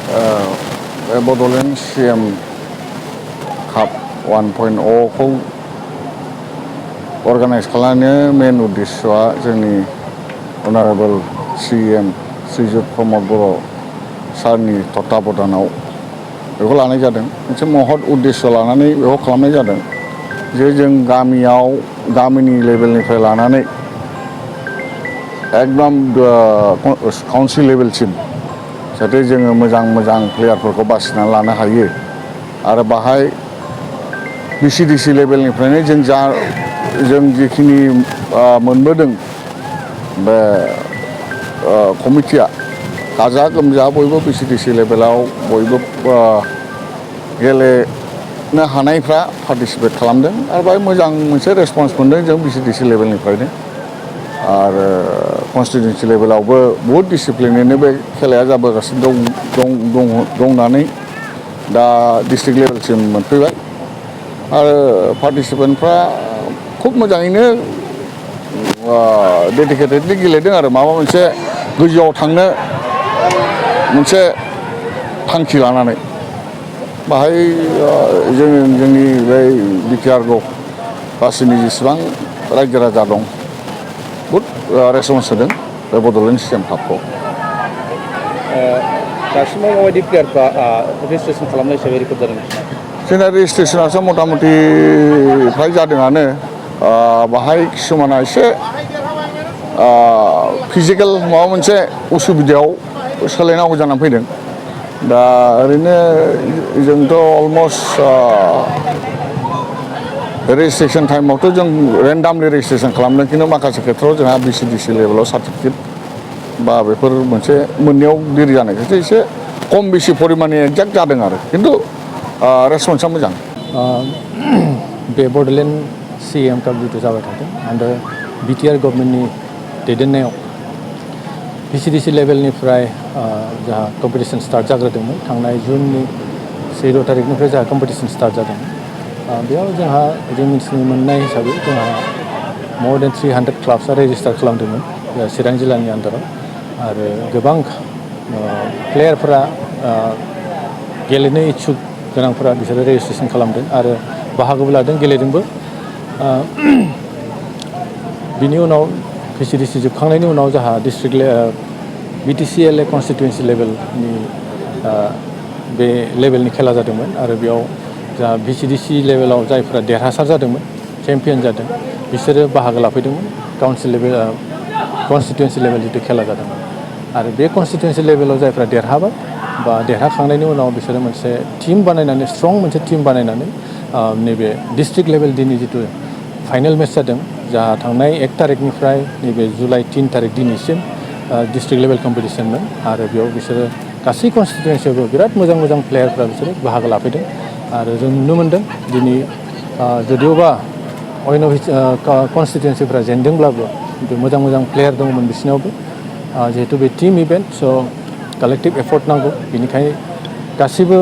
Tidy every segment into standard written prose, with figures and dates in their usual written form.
Bodoland CM काप 1.0 खौ organise खालामनायनि मेन उद्देश्यआ जोंनि अनारेबल CM श्रीजुत प्रमद बर' सारनि तत्वाबधानाव बेखौ लानाय जादों। मोनसे महत उद्देश्य लानानै बेखौ खालामनाय जादों जे जों गामिनि लेभेलनिफ्राय लानानै एकदम काउन्सिल लेभेलसिम जाहाथे जोङो मोजां प्लेयारफोरखौ बासिनानै लानो हायो आरो बाहाय BCDC लेभेलनिफ्रायनो जों जिखिनि मोनबोदों बे कमिटिया गाजा गोमजा बयबो BCDC लेभेलाव बयबो गेलेनो हानायफ्रा पार्टिसिपेट खालामदों आरो बाहाय मोजां मोनसे रेसपन्स मोनदों जों BCDC लेभेलनिफ्रायनो आरो कन्स्टिटिउन्सि लेभेलावबो बहुद डिसिप्लिनैनो बे खेलाया जाबोगासिनो दंनानै दा डिस्ट्रिक्ट लेभेलसिम मोनफैबाय आरो पार्टिसिपेन्टफ्रा खुब मोजाङैनो डेडिकेटेडलि गेलेदों आरो माबा मोनसे गोजौआव थांनो मोनसे थांखि लानानै बाहाय जोंनि बे बिटिआर गासैनि जेसेबां रायजो राजा दं बहुद रेसपन्स होदों बे बड'लेण्ड CM कापखौ। दासिमाव माबायदि प्लेयारफ्रा रेजिस्ट्रेसन खालामनाय हिसाबै रेकर्ड जादों? जोंना रेजिस्ट्रेसनासो मथा-मथि फ्राय जादोंआनो बाहाय किसुमाना एसे फिजिकेल माबा मोनसे उसुबिदायाव सोलायनांगौ जानानै फैदों। दा ओरैनो जोंथ' अलमस्ट रेजिस्ट्रेसन टाइमावथ' जों रेन्डामलि रेजिस्ट्रेसन खालामदों खिन्थु माखासे खेत्रआव जोंहा BCDC लेभेलाव सार्टिफिकेट बा बेफोर मोनसे मोननायाव देरि जानायखायसो एसे खम बेसि परिमाननि एक्जाक्ट जादों आरो खिन्थु रेसपन्सआ मोजां। बे बड'लेण्ड CM काप जिथु जाबाय थादों आरो बिटिआर गभर्नमेन्टनि दैदेननायाव BCDC लेभेलनिफ्राय जोंहा कम्पिटिसन स्टार्ट जाग्रोदोंमोन थांनाय जुननि 16 तारिखनिफ्राय जोंहा कम्पिटिसन स्टार्ट जादोंमोन। बेयाव जोंहा जों मिथिनो मोननाय हिसाबै जोंहा more than 300 क्लाब्सआ रेजिस्टार खालामदोंमोन चिरां जिल्लानि आन्दाराव आरो गोबां प्लेयारफोरा गेलेनो इच्छुक गोनांफोरा बिसोरो रेजिस्ट्रेसन खालामदों आरो बाहागोबो लादों गेलेदोंबो। बिनि उनाव BCDC जोबखांनायनि उनाव जोंहा डिस्ट्रिक्ट BTCLA कन्स्टिटिउन्सि लेभेलनि बे लेभेलनि खेला जादोंमोन आरो बेयाव जोंहा BCDC लेभेलाव जायफोरा देरहासार जादोंमोन चेम्पियन जादों बिसोरो बाहागो लाफैदोंमोन कन्स्टिटिउन्सि लेभेल जिथु खेला जादोंमोन आरो बे कन्स्टिटिउन्सि लेभेलाव जायफ्रा देरहाबाय बा देरहाखांनायनि उनाव बिसोरो मोनसे टीम बानायनानै स्ट्रं मोनसे टीम बानायनानै नैबे डिस्ट्रिक्ट लेभेल दिनै जिथु फाइनेल मेच जादों जाहा थांनाय 1 तारिखनिफ्राय नैबे जुलाइ 3 तारिख दिनैसिम डिस्ट्रिक्ट लेभेल कम्पिटिसनमोन आरो बेयाव बिसोरो गासै कन्स्टिटिउन्सियावबो बिराद मोजां प्लेयारफ्रा बिसोरो बाहागो लाफैदों आरो जों नुनो मोन्दों दिनै जुदिअबा अन्य कन्स्टिटिउन्सिफ्रा जेनदोंब्लाबो खिन्थु मोजां प्लेयार दंमोन बिसोरनावबो जिहेतु बे टीम इभेन्ट स' कालेक्टिभ एफर्ट नांगौ बेनिखायनो गासैबो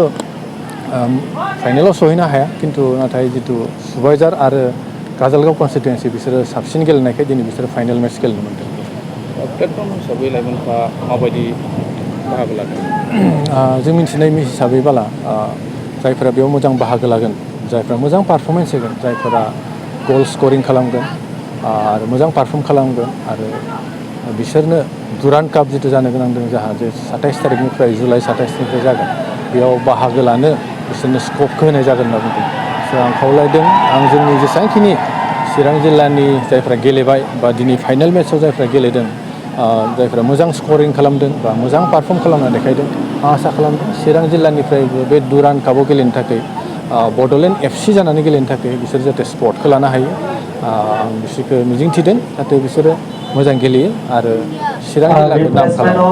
फाइनेलाव सहैनो हाया खिन्थु नाथाय जितु सुबाइजार आरो काजलगाव कन्स्टिटिउन्सि बिसोरो साबसिन गेलेनायखाय दिनै बिसोरो फाइनेल मेच गेलेनो मोन्दों। प्लेटफर्म हिसाबै लाइमोनफ्रा माबायदि बाहागो लागोन? जों मिथिनाय हिसाबै बाला जायफोरा बेयाव मोजां बाहागो लागोन जायफोरा मोजां पारफरमेन्स होगोन जायफोरा गल स्करिं खालामगोन आरो मोजां पारफर्म खालामगोन आरो बिसोरनो दुरान्ड काप जिथु जानो गोनां दं जोंहा जे 27 तारिखनिफ्राय जुलाइ 27निफ्राय जागोन बेयाव बाहागो लानो बिसोरनो स्कपखौ होनाय जागोन होनना बुंदों। स' आं खावलायदों आं जोंनि जेसेबांखिनि चिरां जिल्लानि जायफ्रा गेलेबाय बा दिनै फाइनेल मेचआव जायफ्रा गेलेदों जायफ्रा मोजां स्करिं खालामदों बा मोजां पारफर्म खालामना देखायदों आं आसा खालामदों चिरां जिल्लानिफ्रायबो बे दुरान्ड कापआव गेलेनो थाखाय बड'लेण्ड FC जानानै गेलेनो थाखाय बिसोर जाहाथे स्पटखौ लानो हायो आं बिसोरखौ मिजिंथिदों जाहाथे बिसोरो मोजां गेलेयो आरो चिरां जिल्लाखौ नाम खालामो।